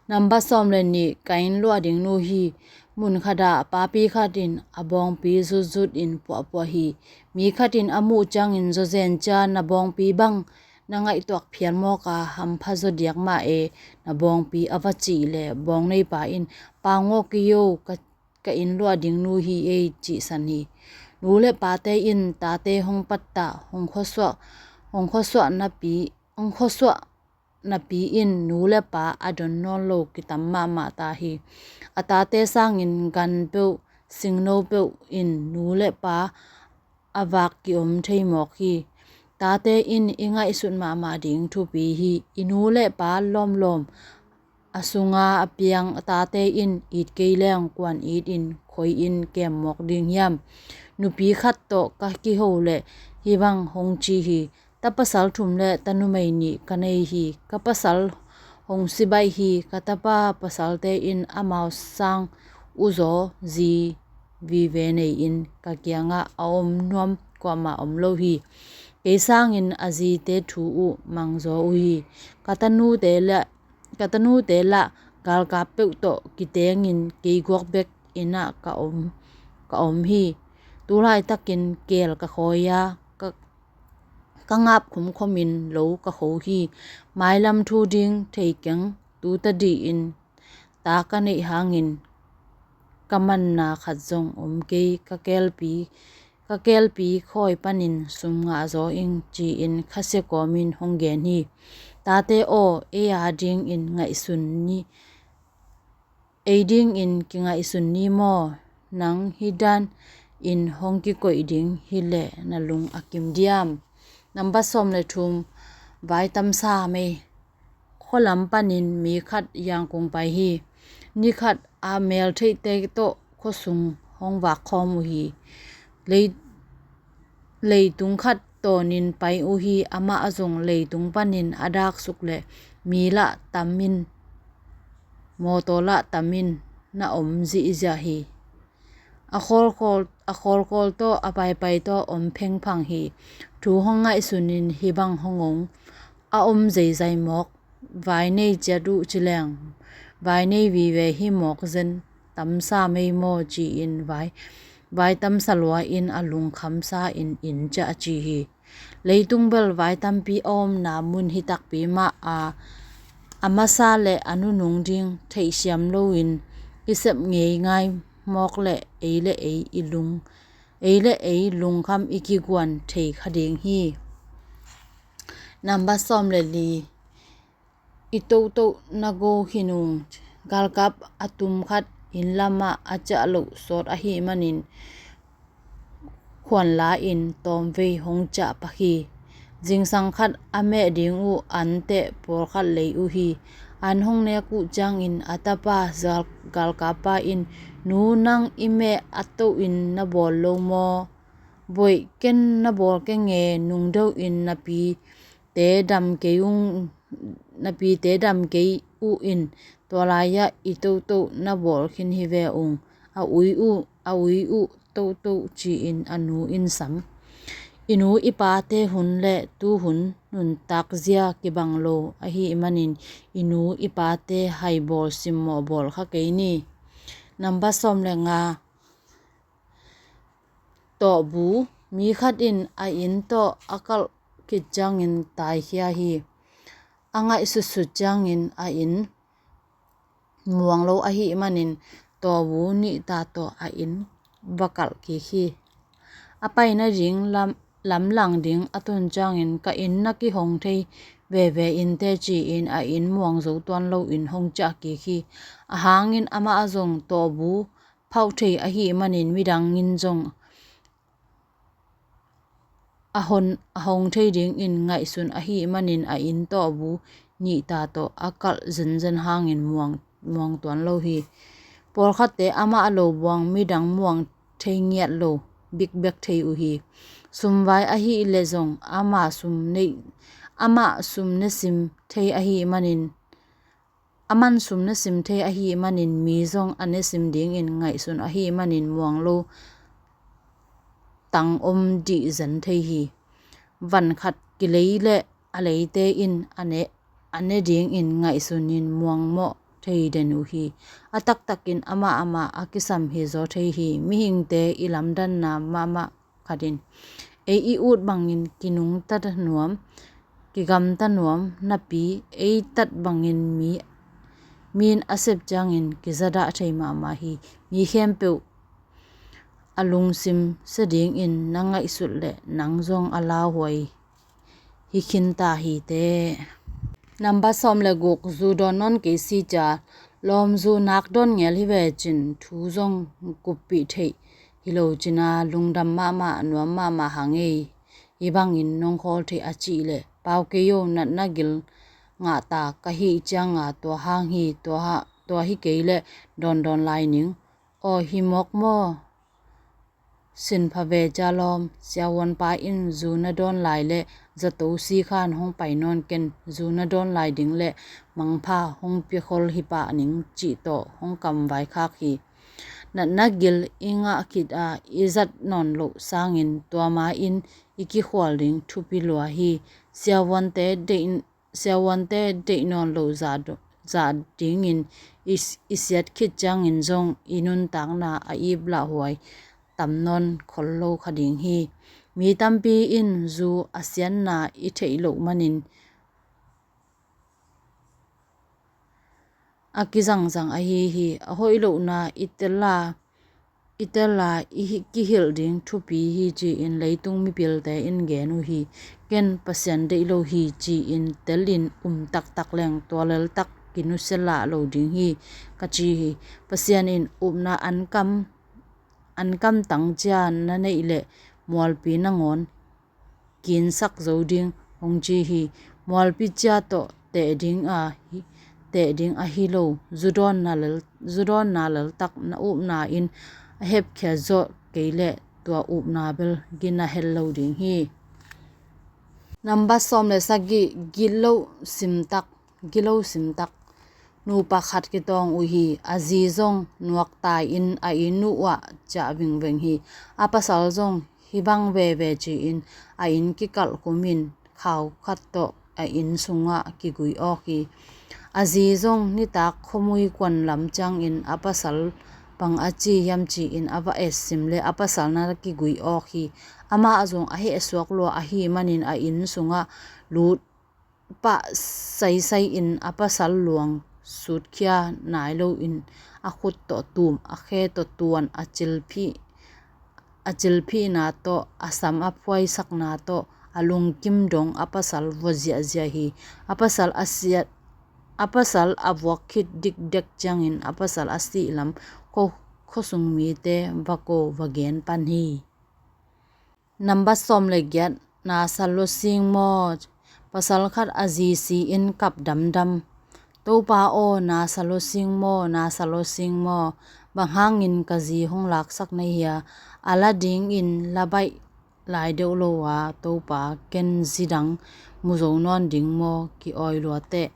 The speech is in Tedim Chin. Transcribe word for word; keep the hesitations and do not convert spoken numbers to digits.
Nambat sawm le nih, Kain luah ding nu hi. Mun khatah papi khat in a bawngpi zutzut in puahpuah hi. Mi khat in a muh ciangin, zawzen cia na bawngpi bang na ngaihtuak phial mawk a, hampha zaw diak mah e, na bawngpi a va cih leh bawng neipa in, Pau ngawk kei o, ka, ka inn luah ding nu hi ei, cihsan hi. Nu le pate in tate hong pattah, hong khuasuah, hong khuasuah napi, hong khuasuah napi in nu le pa a don nawn lo kitam mahmah ta hi. A tate sangin gan peuh, singno peuh in nu le pa a vak kiom thei mawk hi. Tate in i ngaihsut mahmah ding thupi hi. I nu le pa lawmlawm a sunga a piang tate in it kei leng kuan it in khoi in kem mawk ding hiam? Nupi khat tawh ka kiho leh hih bang hong ci hi. Tapasal thum le tanumei nih ka nei hi. Ka pasal hong si baih hi. Ka tapa pasalte in amau sang uzaw zi vive nei-in ka kiangah a om nuam kuamah om lo hi. Kei sangin a zite thu uh mangzaw uh hi. Ka tanute le, ka tanute lah galkap peuh tawh kitengin kei guak bek innah ka om, ka om hi. Tulaitakin keel ka khawi a, ka, ka ngap khumkhomin lo ka kho hi. Mailam thu ding thei keng, tu tadihin ta ka neih hangin ka manna khat zong om kei. Ka keelpi, ka keelpi khawi panin sum ngah zaw ing, ci-in khasia kawmin hong gen hi. Tate aw, ei a dingin ngaihsun ni, ei dingin kingaihsun ni maw? Nang hih danin hong kikoih ding hileh na lung a kim diam? Nambat sawm le thum, Vai tamsa mei. Khualam panin mi khat yangkung pai hi. Ni khat a meltheihte tawh khuasung hong vak khawm uh hi. Lei, leitung khat tawnin pai uh hi. Amah zong leitung panin a daksuk leh mi lah tamin, mawtaw lah tamin na om zihziah hi. A khawlkhawl, a khawlkhawl tawh, a paipai tawh om phengphang hi. Thu hong ngaihsunin hih bang hong ong a om zeizai mawk. Vai nei ciat uh ci leng, vai nei vive hi mawk zen. Tamsa mei maw, ci-in vai, vai tamsa lua-in a lungkhamsa in inn ciah a ci hi. Leitung bel vai tampi a omna mun hi takpi mah a, a masa le a nunung ding theihsiam loin i sep ngeingai mawk le ei le ei i lung, ei le ei lungkham i kiguan thei kha ding hi. Nambat sawm le li, i totoh na go khin ung. Galkap a tum khat inn lamah a ciah loh sawt ahih manin khuanla-in tawmvei hong ciah pak hi. Zingsang khat a meh ding uh anteh pawlkhat lei uh hi. An hong nek uh ciangin a tapa gal-, galkappa in, Nu, nang i meh a tohin na bawl lo maw? Boih, ken na bawl keng e, nungdeuhin napi te dam kei ung, napite dam kei uh in, tua lai-ah i totoh na bawl khin hi ve ung. A ui uh, a ui uh totoh, ci-in a nu in sam. I nu i pate hun le tuhun nuntakzia kibang lo ahih manin i nu i pate haibawl simmawh bawl kha kei ni. Nambat sawm le nga, tawhbu. Mi khat in a inn tawh a kalh khit ciangin taikhia hi. A ngaihsutsut ciangin a inn muang lo ahih manin tawhbu nihta tawh a inn va kalh kik hi. A pai nading lam, lamlang ding a tun ciangin, Ka inn na kihong thei veve inteh, ci-in a inn muang zo tuan loin hong ciah kik hi. A hangin amah zong tawhbu phauh thei ahih manin midang in zong a hon, a hong thei dingin ngaihsun ahih manin a inn tawhbu nihta tawh a kalh zenzen hangin muang, muang tuan lo hi. Pawlkhatte amah lo buang midang muang thei ngiat lo bikbek thei uh hi. Sumvai ahih leh zong amah sum nei, amah sum ne sim thei ahih manin, aman sum ne sim thei ahih manin mi zong a ne sim dingin ngaihsun ahih manin muang lo tang om dih zen thei hi. Van khat kilei leh a leite in a ne, a ne dingin ngaihsunin muangmawh thei den uh hi. A taktakin amah amah a kisam hi zaw thei hi. Mihingte i lamdanna mahmah khatin ei i ut bangin kinungta nuam, kigamta nuam napi, ei tat bangin mi, mi in a sep ciangin kizadah thei mahmah hi. Mi khempeuh a lungsim sia dingin na ngaihsut leh nang zong a lauhuai hi khinta hi te. Nambat sawm le guk, zu dawn nawn kei si cia. Lawm, zu nak dawn ngel hi ve cin, thu zong kuppih theih hi lo cina, lungdam mahmah, nuam mahmah hang ei. Hi bangin nong khawl theih a cih leh pau kei o, natna gil ngahta ka hih cianga tua hang hi, tua, tua hi kei leh dawn dawn lai ning. Aw, hi mawk maw? Sin pha ve cia lawm, siavuanpa in zu na dawn lai leh zato si khan hong pai nawn ken, zu na dawn lai ding leh mangpha hong pia khol hi pah ning cih tawh hong kam vaikhak hi. Natna gil i ngah khit a i zat nawn loh sangin tua ma in i kikhual ding thupi lua hi. Siavuante deih siavuante deih nawn lo zah do-, zah dingin i s-, i siat khit ciangin zong i nuntakna a ip lahhuai tam nawn khol lo kha ding hi. Mi tampi in zu a siatna i theih loh manin a kizangzang ahi hi. A hoih lohna i tel a, i tel a i hi-, kihilh ding thupi hi ci-in leitung mipilte in gen uh hi. Ken Pasian deih lo hi ci-in telin um taktak leng tua leltak kinusia lah lo ding hi, ka ci hi. Pasian in upna an kam, an kam tang cia na neih leh mualpi nangawn kinsak zo ding hong ci hi. Mualpi cia tawh teh ding a hi, teh ding ahi lo, zu dawnna lel, zu dawnna leltak na upna in a hepkhia zawh kei leh tua upna bel gina hel lo ding hi. Nambat sawm le sagih, gilo simtak, gilo simtak. Nupa khat kitawng uh hi, a zi zong nuaktai in a inn uh ah ciah vingveng hi. A pasal zong hi bang veve ci-in a inn kikalh khumin khau khat tawh a inn sungah kigui awk hi. A zi zong nitak khuamui kuan lam ciangin a pasal bang a ci hiam ci-in a va etsim leh a pasal na kigui awk hi. Amah zong a hehsuak lua ahih manin a inn sungah lut pah saisai in a pasal luang sutkhia nai loin a khut tawh tum, a khe tawh tuan, a cilphih, a cilphihna tawh, a sam a phuaisakna tawh, a lungkim dong a pasal vua ziahziah hi. A pasal a siat, a pasal a vuak khit dikdek ciangin a pasal a sih lam khua, khuasung mite va ko va gen pan hi. Nambat sawm le giat, na sa lua sing maw? Pasal khat a zi si in kap damdam. Topa aw, na sa lua sing maw, na sa lua sing maw? Bang hangin ka zi hong laksak na hia? A la dingin la baih lai deuh lo a, Topa, ken zi dang mu zo nawn ding maw? Ki-awi lua teh.